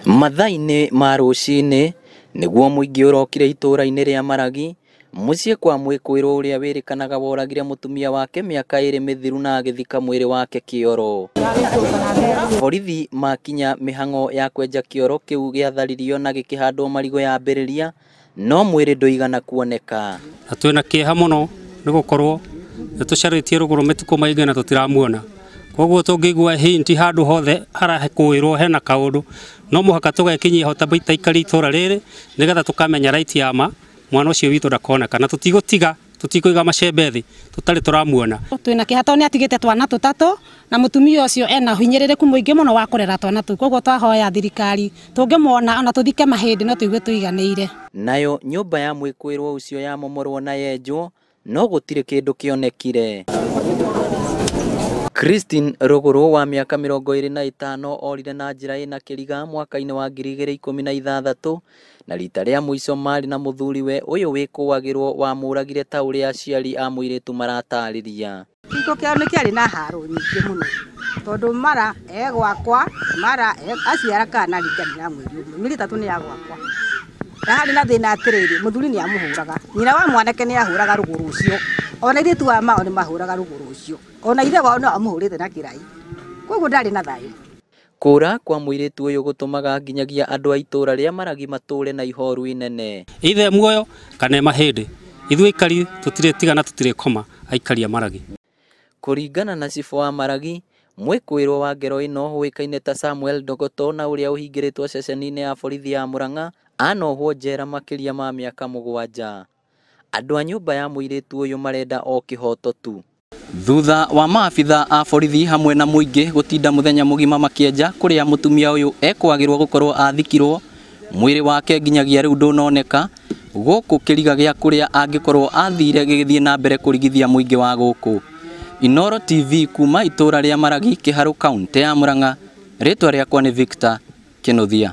Mathaa-inĩ ma rũcinĩ nĩguo mũingĩ ũrokire itũũra-inĩ rĩa Maragi mũciĩ kwa mwĩkũĩrwo ũrĩa wĩrĩkanaga woragire mũtumia wake mĩaka ĩrĩ mĩthiru na agĩthika mwĩrĩ wake kĩoro. Borithi makinya mĩhang'o ya kwenja kĩoro kĩu gĩatharirio na gĩkĩhandwo marigũ yambĩrĩria no mwĩrĩ ndũigana kuoneka. Na twĩna kĩeha mũno nĩ gũkorwo nĩ tũcarĩtie Rũgũrũ mĩtukũ maingĩ na tũtiramuona. Koguo tũngĩigua hint handũ hothe harakũĩrwo hena kaũndũ no mũhaka tũgekinyia ho ta aikari itũra rĩrĩ nĩgetha tũkamenya right ya ma mwana ũcio witũ ndakoneka na tũtigũtiga tũtikũiga macembe thĩ tũtarĩ tũramuona. Twĩna kĩeha tondũ nĩ atigĩte twana tũtatũ na mũtumia ũcio ena hinyĩrĩrĩku mũingĩ mũno wa kũrera twana tũu, koguo twahoya thirikari tũngĩmuona ona tũthike mahĩndĩ no tũigue tũiganĩire. Nayo nyũmba ya mwĩkũĩrwo ũcio yamomorwo na yenjwo no gũtirĩ kĩndũ kĩonekire. Christine Rũgũrũ wa mĩaka 25 orire na njĩra ĩna kĩriga mwaka-inĩ wa 2016 na rita rĩa mũico marĩ na mũthuriwe ũyũ wĩkũagĩrwo wamũragire ta ũrĩa aciari a mũirĩtu maratarĩria. Kĩhiko kĩao nĩ kĩarĩ na haro nyingĩ mũno tondũ mara e gwakwa mara aciara kana rika na mweri ũmwe mĩeri 3 nĩ ya gwakwa. Na harĩ na thĩna atĩrĩrĩ, mũthuri nĩ amũhũraga, nyina wa mwanake nĩ ahũraga Rũgũrũ ũcio, ona airĩtu a mao nĩ mahũraga Rũgũrũ ũcio, ona ithe wao no amũhũrĩte na kĩrai, koguo ndarĩ na thayũ. Kũra kwa mũirĩtu ũyũ gũtũmaga nginyagia andũ a itũũra rĩa Maragi matũũre na ihoru inene. Ithe muoyo kana mahĩndĩ, ithuĩ aikari tũtirĩ tiga na tũtirĩ koma aikari a Maragi. Kũringana na cibũ wa Maragi, mwĩkũĩrwo wa ngero ĩno ũĩkaine ta Samuel Ndogoto na ũrĩa ũhingĩrĩtwo ceceni-inĩ ya borithi ya Murang'a anohwo njera makĩria ma mĩaka 7. Andũ a nyũmba ya mũirĩtu ũyũ marenda o kĩhoto tu. Thutha wa maabitha a borithi hamwe na mũingĩ gũtinda mũthenya mũgima makĩenja kũrĩa mũtumia ũyũ ekwagĩrwo gũkorwo athikirwo, mwĩrĩ wake nginyagia rĩu ndũnoneka gũkũ kĩriga gĩa kũrĩa angĩkorwo athire gĩgĩthiĩ na mbere kũrigithia mũingĩ wa gũkũ. Inooro TV kuma itũũra rĩa Maragi, Kĩharũ, kaunti ya Murang'a. Rĩtwa rĩakwa nĩ Victor Kĩnuthia.